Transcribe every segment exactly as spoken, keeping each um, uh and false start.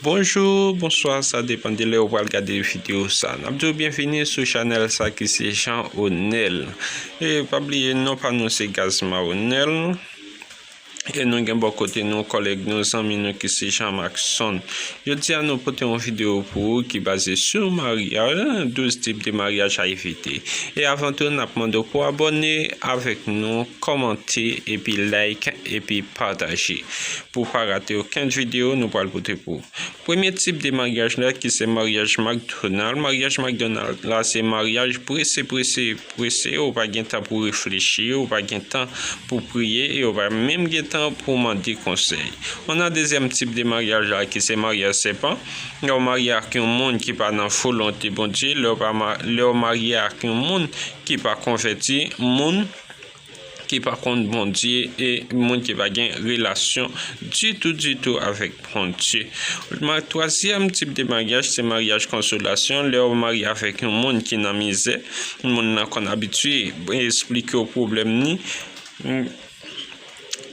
Bonjou, bonswa, sa depann de lè ou pral gade videyo sa. N ap di w byenvini sou chanèl sa ki se Jean Onel. E pa bliye non pa nou se Gazman Onel. E nou gen bò kote nou kòlèg nou, zanmi nou ki se Jean Maxon. Jodi a nou pote yon videyo pou ou ki baze sou maryaj, douz tip de maryaj a evite. E avan tou, n ap mande w pou abòne avèk nou, kòmante, epi like, epi pataje. Pou pa rate okenn videyo nou pral pote pou ou. Premye tip de maryaj la ki se maryaj McDonald. Maryaj McDonald la se maryaj prese, prese, prese. Ou pa gen tan pou reflechi, ou pa gen tan pou priye, e ou pa menm gen tan pou mande konsèy. On a dezyèm tip de maryaj la ki se maryaj sèpan. Lè w marye ak yon moun ki pa nan volonte Bondye, lè w pa ma-, lè w marye ak yon moun ki pa konvèti, moun ki pa konn Bondye e moun ki pa gen relasyon ditou, ditou avèk Bondye. Ma-, twazyèm tip de maryaj, se maryaj konsolasyon. Lè w marye avèk yon moun ki nan mizè, moun nan konn abitye esplike w pwoblèm ni.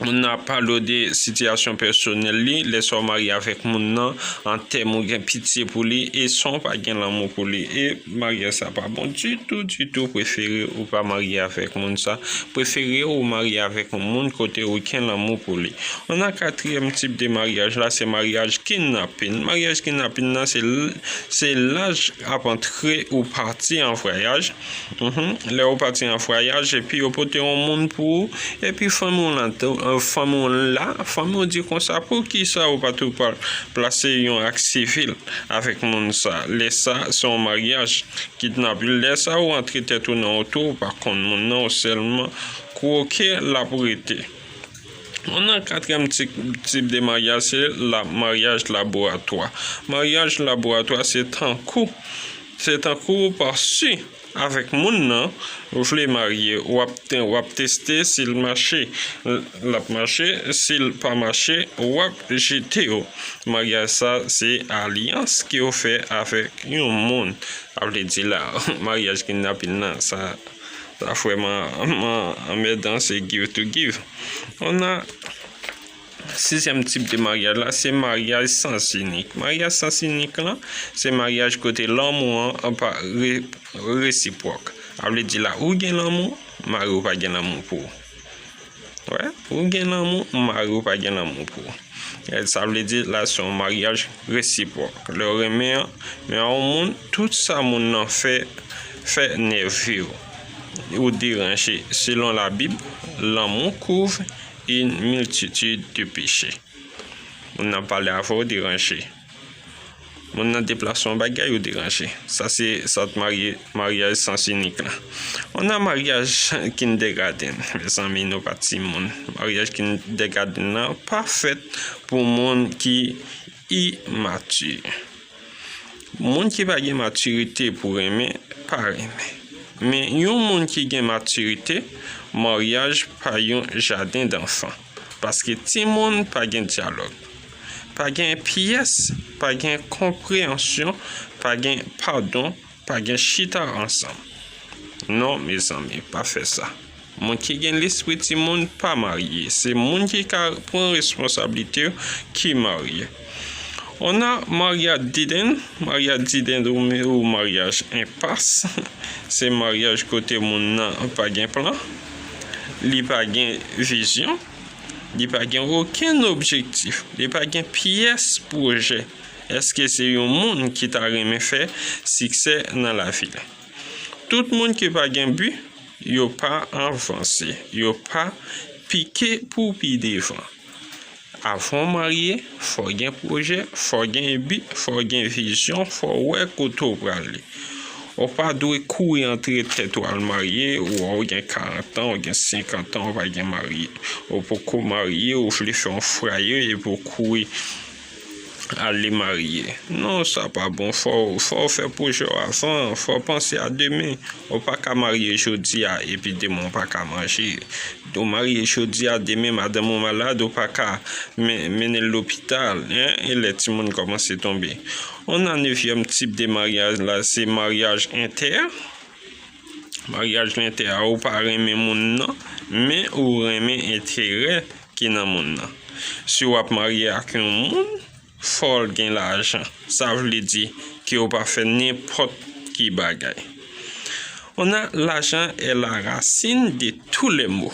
Moun nan ap pale w de sitiyasyon pèsonèl li. Lè sa w marye avèk moun nan, an tèm ou gen pitye pou li, e san w pa gen lanmou pou li. E maryaj sa pa bon ditou, ditou. Prefere ou pa marye avèk moun sa. Prefere ou marye avèk yon moun kote ou gen lanmou pou li. On a katriyèm tip de maryaj la, se maryaj kidnapin. Maryaj kidnapin nan, se l-, se laj ap antre ou pati an vwayaj. Mhm. Lè ou pati an vwayaj, epi yo pote yon moun pou ou, epi fanmi w lan tou, euh, fanmi w la, fanmi w di konsa, poukisa ou pa tou pa plase yon ak sivil avèk moun sa? Lè sa, se yon maryaj kidnapin. Lè sa, ou antre tèt ou nan oto, ou pa konn moun nan, ou sèlman kwoke l ap rete. On a katriyèm tip, tip de maryaj, se la, maryaj laboratwa. Maryaj laboratwa, se tankou, se tankou ou pa si avèk moun nan, ou vle marye, w ap te-, w ap teste si l mache, l ap mache, si l pa mache, w ap jete yo. Maryaj sa, se alyans ke w fè avèk yon moun. Sa vle di la, maryaj kidnapin nan, sa, sa vrèman, man, anmèdan, se give to give. On a sizyèm tip de maryaj la, se maryaj sans inik. Maryaj sans inik lan, se maryaj kote lanmou an pa re-, resipwòk. Sa vle di la, ou gen lanmou, mari w pa gen lanmou pou ou. Wè, ou gen lanmou, mari w pa gen lanmou pou ou. E sa vle di la, se yon maryaj resipwòk. Lè w renmen an, men yon moun, tout sa moun nan fè, fè nève w. Ou deranje. Selon Labib, l'amour couvre une multitude de péchés. Moun nan pale avè w, deranje. Moun nan deplase yon bagay, ou deranje. Sa se sòt marye, maryaj sans inik la. On a maryaj kindergarten. Mezanmi, nou pa timoun. Maryaj kindergarten nan pa fèt pou moun ki imati. Moun ki pa gen matirite pou renmen, pa renmen. Men yon moun ki gen matirite, maryaj pa yon jaden danfan. Paske timoun pa gen dyalòg. Pa gen pyès, pa gen konpreyansyon, pa gen padon, pa gen chita ansanm. Non, mezanmi, pa fè sa. Moun ki gen lespri timoun pa marye. Se moun ki ka pran responsablite yo ki marye. On a maryaj diden. Maryaj diden ou, ou maryaj enpas. Se maryaj kote moun nan pa gen plan, li pa gen vizyon, li pa gen okenn objektif, li pa gen pyès pwojè. Èske se yon moun ki ta renmen fè siksè nan lavi l? Tout moun ki pa gen bi, yo pa avanse, yo pa pike pou pi devan. Avan w marye, fò w gen pwojè, fò w gen bi, fò w gen vizyon, fò w wè kote w prale. Ou pa dwe kouri antre tèt ou al marye, ou, ou gen karant an, ou gen senkant an, ou pa gen marye. Ou poko marye, ou vle fè yon fwaye, epi w kouri ale marye. Non, sa pa bon. Fò, fò w fè pwojè w avan. Fò w panse a demen. Ou pa ka marye jodi a, epi demen w pa ka manje. Ou marye jodi a, demen madanm ou malad, ou pa ka men-, mennen l lopital, en, e lè timoun kòmanse tonbe. On a nevyèm tip de maryaj la, se maryaj entè. Maryaj entè a, ou pa renmen moun nan, men ou renmen enterè ki nan moun nan. Si w ap marye ak yon moun, fò l gen lajan. Sa vle di ke w pa fè nenpòt ki bagay. On a, l'argent est la racine de tous les maux.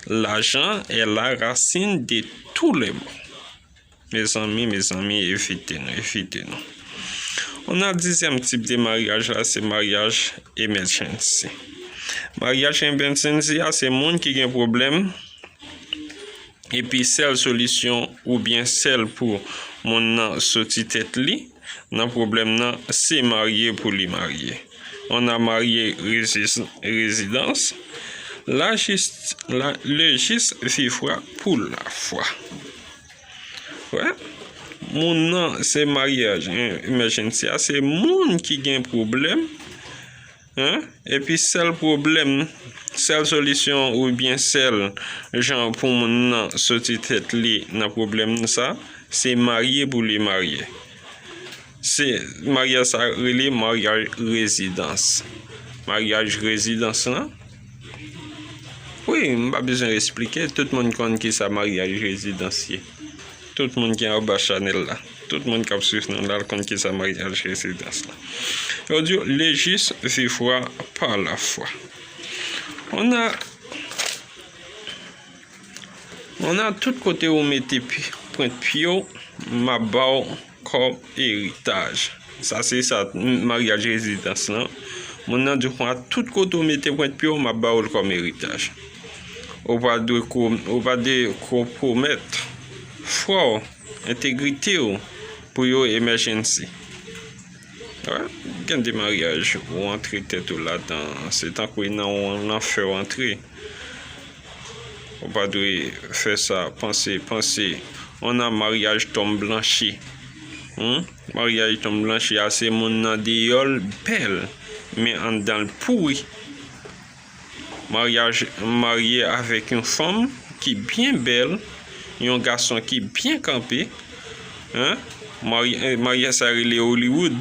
L'argent est la racine de tous les maux. Mezanmi, mezanmi, evite nou, evite nou. On a, dizyèm tip de maryaj la, se maryaj emergency. Maryaj emergency a, se moun ki gen pwoblèm, epi sèl solisyon oubyen sèl pou moun nan soti tèt li nan pwoblèm nan, se marye pou li marye. On a marye rezis-, rezidans. La jis-, la, le jis vivra pour la foi. Wè, moun nan se maryaj, hein, emergency a, se moun ki gen pwoblèm, hein, epi sèl pwoblèm, sèl solisyon oubyen sèl jan pou moun nan soti tèt li nan pwoblèm sa, se marye pou li marye. Se maryaj sa rele maryaj rezidans. Maryaj rezidans lan, wi, m pa bezwen esplike, tout moun konn kisa maryaj rezidans ye. Tout moun ki anba chanèl la, tout moun k ap swiv nou la, konn kisa maryaj rezidans lan. Yo di w, le jis vivra pa la fwa. On a, on a, tout kote ou mete pi-, pwent pye w, m ap ba w kòm eritaj. Sa se sa, m-, maryaj rezidans lan. Moun nan di w, tout kote ou mete pwent pye w, m ap ba w l kòm eritaj. Ou pa dwe ko-, ou pa dwe konpwomèt fwa w, entegrite w pou yo emergency. Wè, gen de maryaj ou antre tèt ou ladan, se tankou nan yon lanfè w antre. Ou pa dwe fè sa, panse, panse. On a maryaj tonm blanchi. Hmm? Maryaj tonm blanchi a, se moun nan deyò l bèl, men anndan l pouri. Maryaj, marye avèk yon fanm ki byen bèl, yon gason ki byen kanpe. Hein? Marye-, maryaj sa rele Hollywood.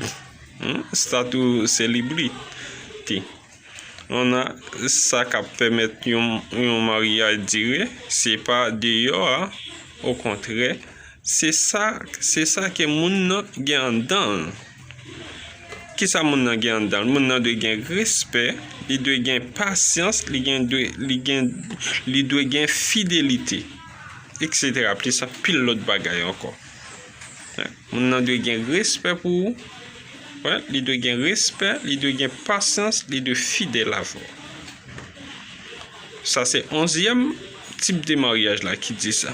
Hmm? Statut célébrité. On a, sa k ap pèmèt yon, yon maryaj dire, se pa deyò a, okontrè, se sa, se sa ke moun nan gen anndan l. Kisa moun nan gen anndan l? Moun nan dwe gen respè, li dwe gen pasyans, li gen dwe, li gen, li dwe gen fidelite, et cetera. Plis anpil lòt bagay ankò. Hein? Moun nan dwe gen respè pou ou. Wè, li dwe gen respè, li dwe gen pasyans, li dwe fidèl avè w. Sa se onzyèm tip de maryaj la ki di sa.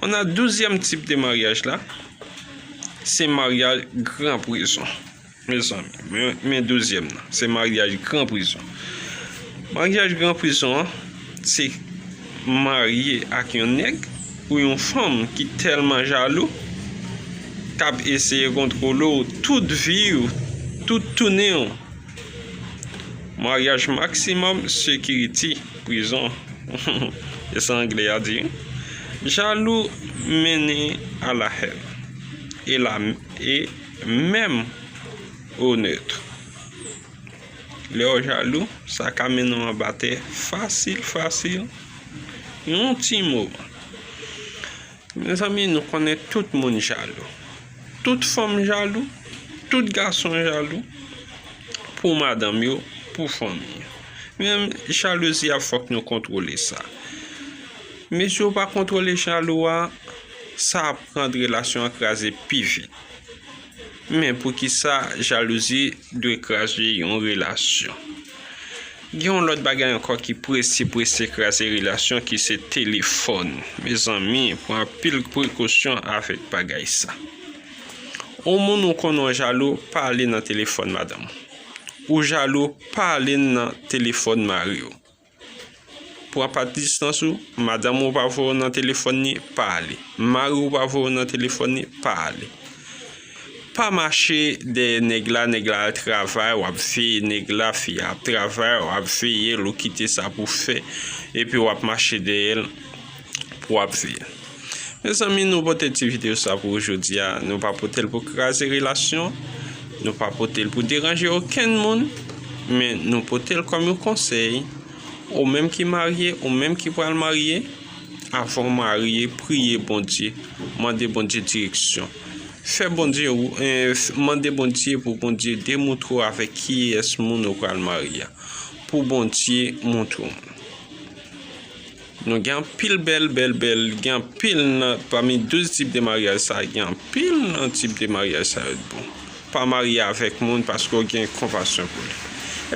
On a douzyèm tip de maryaj la, se maryaj gran prizon. Mezanmi, men, men douzyèm nan, se maryaj gran prizon. Maryaj gran prizon an, se marye ak yon nèg ou yon fanm ki tèlman jalou, k ap eseye kontwole w tout vi w, tout tounen w. Maryaj maximum security, prizon. E sa anglè a di. Jalou mennen a la haine. E la, e menm onèt. Lè w jalou, sa ka mennen w anba tè fasil, fasil. Yon ti moman. Mezanmi, nou konnen tout moun jalou. Tout fanm jalou, tout gason jalou pou madanm yo, pou fanmi yo. Men jalouzi a, fòk nou kontwole sa. Men si w pa kontwole jalou a, sa ap rann relasyon an kraze pi vit. Men poukisa jalouzi dwe kraze yon relasyon? Gen yon lòt bagay ankò ki prese, prese kraze relasyon, ki se telefòn. Mezanmi, pran anpil prekosyon avèk bagay sa. Yon moun ou konnen w jalou, pa ale nan telefòn madanm ou. Ou jalou, pa ale nan telefòn mari w. Pran pa distans ou, madanm ou pa voye w nan telefòn li, pa ale. Mari w pa voye w nan telefòn li, pa ale. Pa mache dèyè nèg la, nèg la al travay, w ap veye nèg la, fi a ap travay, w ap veye l, ou kite sa pou fè, epi w ap mache dèyè l pou w ap veye l. Mezanmi, nou pote ti videyo sa pou jodi a. Nou pa pote l pou kraze relasyon, nou pa pote l pou deranje okenn moun, men nou pote l kòm yon konsèy. Ou menm ki marye, ou menm ki pral marye, avan w marye, priye Bondye, mande Bondye direksyon. Fè Bondye, eh, mande Bondye pou Bondye demoutre w avèk kiyès moun ou pral marye a. Pou Bondye montre w. Nou gen anpil bèl, bèl, bèl, gen anpil nan, pami douz tip de maryaj sa, gen anpil nan tip de maryaj sa yo t bon. Pa marye avèk moun paske w gen konpasyon pou li.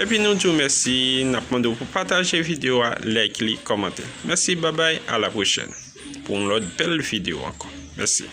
Epi nou di w mèsi, n ap mande w pou pataje videyo a, like li, kòmante. Mèsi, babay, a la pwochèn. Pou yon lòt bèl videyo ankò. Mèsi.